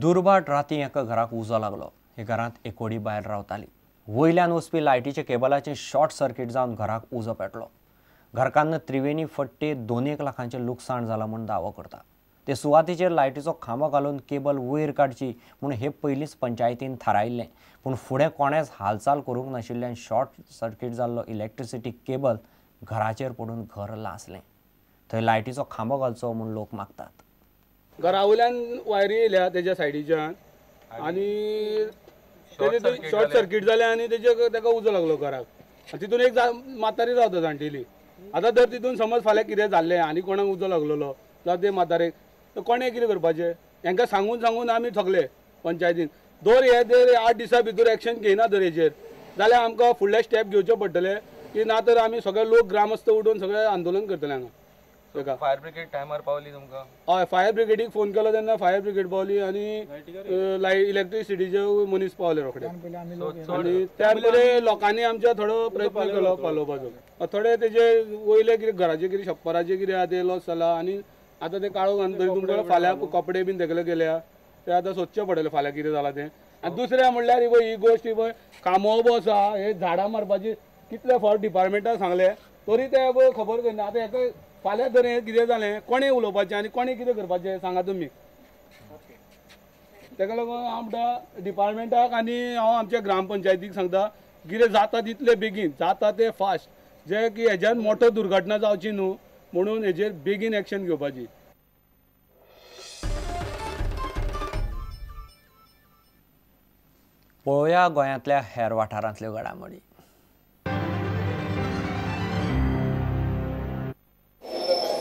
दुर्भाट राती एका घराक उजो लागलो. हे घरांत एकोडी बायल रावताली. वयल्यान वचपी लायटीच्या केबलाचें शॉर्ट सर्किट जावन घराक उजो पेटलो. घरकान्न त्रिवेणी फट्टे 2 लाखांचें लुकसाण जालां म्हूण दावो करता. ते सुवातेचेर लायटीचो खांबो घालून केबल वयर काडची म्हूण हे पयलींच पंचायतीन थारायिल्लें, पूण फुडें कोणेंच हालचाल करूंक नाशिल्ल्यान शॉर्ट सर्किट जाल्लो इलेक्ट्रिसिटी केबल घराचेर पडून घर लासलें. थंय लायटीचो खांबो घालचो म्हूण लोक मागतात. घरा वयल्यान वायरी येयल्या तेज्या सायडीच्यान आनी शॉर्ट सर्किट जालें आनी तेजे ताका उजो लागलो घराक. तितून एक म्हातारी रावता जाणटेली. आतां जर तितून समज फाल्यां कितें जाल्लें आनी कोणाक उजो लागलेलो जाल्यार ते म्हातारेक तर कोणें कितें करपाचें? हेंकां सांगून सांगून आमी थकले पंचायतीन. दर हे जर 8 दिसां भितर एक्शन घेयना दर हेजेर जाल्यार आमकां फुडले स्टेप घेवचे पडटले की ना तर आमी सगळे लोक ग्रामस्थ उठून सगळे आंदोलन करतले हांगा. फायर ब्रिगेड टायमार पावली तुमकां? हय, फायर ब्रिगेडीक फोन केलो तेन्ना फायर ब्रिगेड पावली आनी लायट इलेक्ट्रिसिटीचे मनीस पावले रोखडे. आनी त्या पयलीं लोकांनी आमच्या थोडो प्रयत्न केलो पालोवपाचो. थोडे तेजे वयले कितें घराचे कितें छप्पराचे कितें आहा ते लॉस जाला आनी आतां ते काळोख घालून तरी तुमकां फाल्यां कपडे बीन तेगेले गेल्या ते आतां सोदचें पडटलें फाल्यां कितें जालां तें. आनी दुसरें म्हणल्यार ही पळय ही गोश्ट ही पळय कामो बो आसा हे झाडां मारपाची कितले फावट डिपार्टमेंटान सांगलें तरी ते खबर करिना. आतां हेका फाल्यां जर हें कितें जालें कोणें उलोवपाचें आनी कोणें कितें करपाचें सांगा तुमी. ताका लागून हांव म्हणटा डिपार्टमेंटाक आनी हांव आमच्या ग्रामपंचायतीक सांगता कितें जाता तितले बेगीन जाता ते फास्ट, जे की हेज्यान मोठो दुर्घटना जावची न्हू म्हणून हेजेर बेगीन एक्शन घेवपाची. पळोवया गोंयांतल्या हेर वाठारांतल्यो घडामोडी.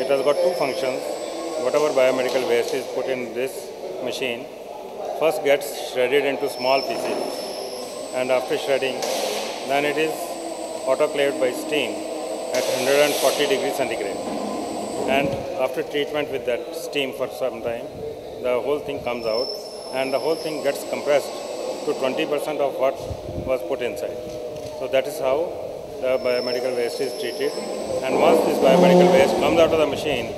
It has got two functions. Whatever biomedical waste is put in this machine first gets shredded into small pieces, and after shredding then it is autoclaved by steam at 140 degrees centigrade, and after treatment with that steam for some time the whole thing comes out and the whole thing gets compressed to 20% of what was put inside. So that is how the biomedical waste is treated, and once this biomedical waste comes out of the machine,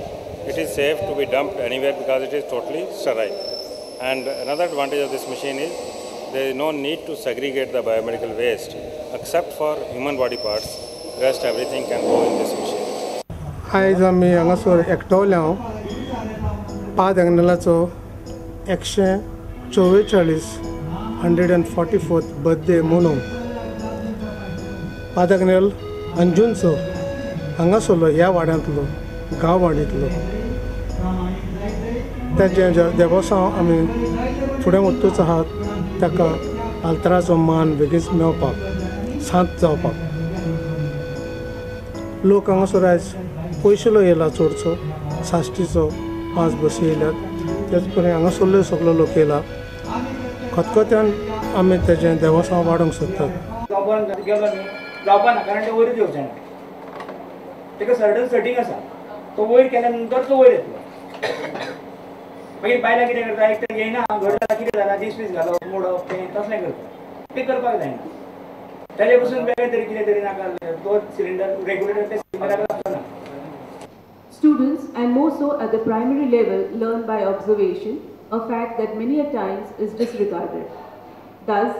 it is safe to be dumped anywhere because it is totally sterile. And another advantage of this machine is there is no need to segregate the biomedical waste except for human body parts. Rest everything can go in this machine. आयज आमी हांगासर एकटवले हांव पाद आग्नेलाचो 144 144th birthday म्हणून पाद आग्नेल अंजुनचो हांगासरलो ह्या वाड्यांतलो गांववाडींतलो ताचें देवसांव आमी फुडें वतूच आहात ताका आल्तराचो मान बेगीच मेळपाक सांत जावपाक. लोक हांगासर आयज पयशेलो येयला चडसो साश्टीचो 5 बसी येयल्यात, तेच परी हांगासरलो सगलो लोक येयला. खतखत्यान आमी तेजें देवसांव वाडोवंक सोदतात. जावपा ना कारण ते वयर येवचें ना, ताका सर्टन सेटींग आसा, तो वयर केल्या नंतर तो वयर येतलो. मागीर बायलां कितें करता, एक तर येयना घर जालां कितें जालां दीस पीस घालप मोडप तें तसलें करता, तें करपाक जायना. ताजे पसून वेगळे तरी कितें तरी नाका तो सिलिंडर रेग्युलेटर ते सिलिंडराक लागना. Students, and more so at the primary level, learn by observation, a fact that many a times is disregarded. Thus,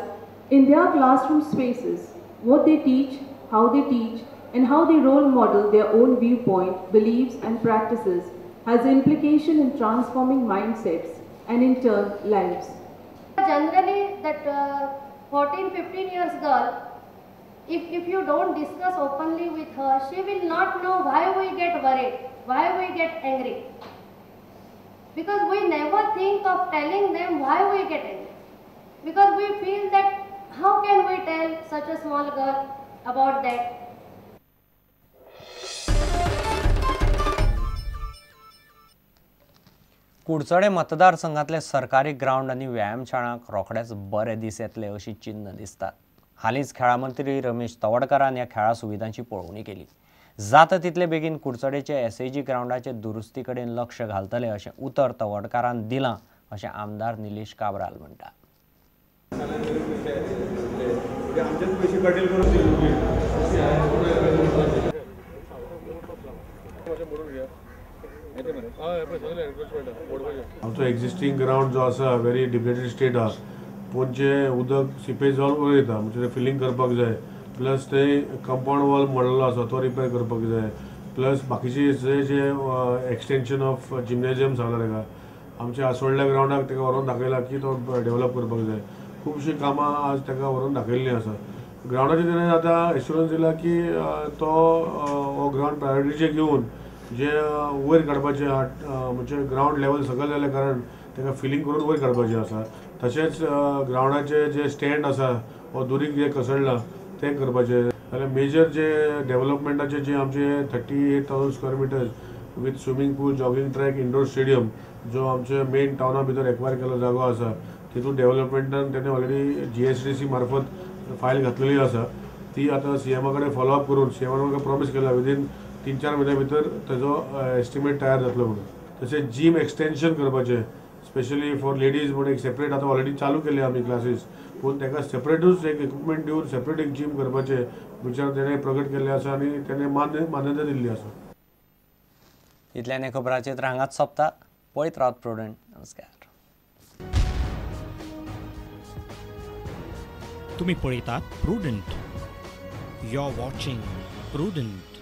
in their classroom spaces, what they teach, how they teach, and how they role model their own viewpoint, beliefs and practices has implication in transforming mindsets and in turn lives. Generally, that 14-15 years girl, if you don't discuss openly with her, she will not know why we get worried, why we get angry. Because we never think of telling them why we get angry. Because we feel that how can we tell such a small girl about that? Curchorem मतदारसंघातले सरकारी ground आनी व्यायामशाळांक रोखडेच बरे दीस येतले अशी चिन्ह दिसतात. हालींच खेळा मंत्री रमेश तवडकारान ह्या खेळा सुविधांची पळोवणी केली. जाता तितले बेगीन कुडचडेचे एसएजी ग्रावंडाचे दुरुस्ती कडेन लक्ष घालतले अशें उतर तवडकारान दिलां अशें आमदार निलेश काब्राल म्हणटा. आमचो एक्झिस्टींग ग्रावंड जो आसा व्हेरी डिप्लेटेड स्टेट आसा. पोंचे उदक सिपेज जावन वयर येता, म्हणजे फिलींग करपाक जाय. प्लस ते कंपावंड वॉल मोडलेलो आसा तो रिपेर करपाक जाय. प्लस बाकीचे जे जे एक्सटेंशन ऑफ जिम्नेजियम सांगला ताका, आमच्या आसोळ्या ग्रावंडाक ताका व्हरोन दाखयला की तो डेव्हलप करपाक जाय. खुबशीं कामां आज ताका व्हरोन दाखयल्लीं आसा. ग्रावंडाचेर तेणें आतां एश्युरन्स दिला की तो हो ग्रावंड प्रायोरिटीचेर घेवन जे वयर काडपाचें म्हणजे ग्रावंड लेवल सकयल जाल्या कारण ताका फिलींग करून वयर काडपाचें आसा. तशेंच ग्रावंडाचे जे स्टँड आसा हो दुरीग जे कोसळ्ळा तें करपाचें. जाल्यार मेजर जे डेव्हलपमेंटाचे जे आमचे 38,000 square meters with swimming pool, jogging track, indoor stadium जो आमचे मेन टावना भितर एक्वायर केल्लो जागो आसा तितून डेव्हलपमेंटान तेणें ऑलरेडी GSDC मार्फत फायल घातलेली आसा. ती आतां सीएमा कडेन फॉलोअप करून सीएमान म्हाका प्रॉमीस केला विदीन 3-4 म्हयन्या भितर तेजो एस्टिमेट तयार जातलो म्हणून. तशेंच जीम एक्सटेंशन करपाचें स्पेशली फॉर लेडीज म्हूण एक सेपरेट आतां ऑलरेडी चालू केले आमी क्लासीस, पूण ताका सेपरेटूच एक इक्विपमेंट दिवन सेपरेट एक जीम करपाचें विचार तेणें प्रगट केल्ले आसा आनी तेणें मान्यता दिल्ली आसा. इतल्यान खबराचेर हांगाच सोंपता. पळयत रावत प्रुडंट. नमस्कार. तुम्ही पळयतात Prudent. You are watching Prudent.